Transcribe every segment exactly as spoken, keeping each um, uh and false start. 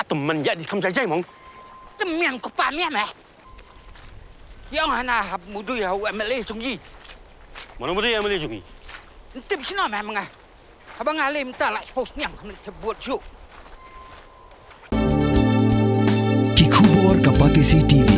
Tymmen ïa di kham jai jai mong. Tymmen ko pa mian eh. Ïa nga na hap mudui ha u M L A jong i. Mano mudui M L A jong i? Ntip sino meh menga. Haba nga lem ta la post niang khamne te buat ju. Ki khubor ka Batesi T V.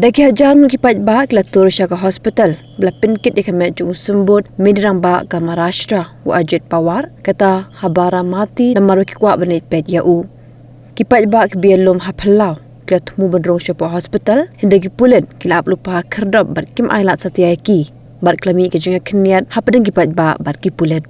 Da ki hajar ngut ki paidbah ki la tur sha ka hospital ba la pynkit ïa ka met jong u symbud mini rangbah ka Maharashtra u Ajit Pawar, kata ha Baramati namar ba ki kwah ban leit peit ïa u. Ki paidbah kiba ïalum ha phyllaw ki la thmu ban rung sha pdeng hospital, hynrei ki pulit ki la ap lypa khyrdop bad kim ailad satia ïa ki, bad ki la mih ka jingïakhynñiat hapdeng ki paidbah bad ki pulit.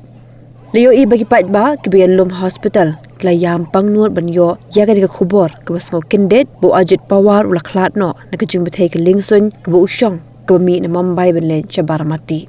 La ïohi ba ki paidbah kiba ïalum ha hospital ki la ïam pangnud ban ïoh ïa kane ka khubor kaba sngewkyndit ba u Ajit Pawar u la khlad noh na ka jingbthei ka liengsuiñ kaba u shong, kaba mih na Mumbai ban leit sha Baramati.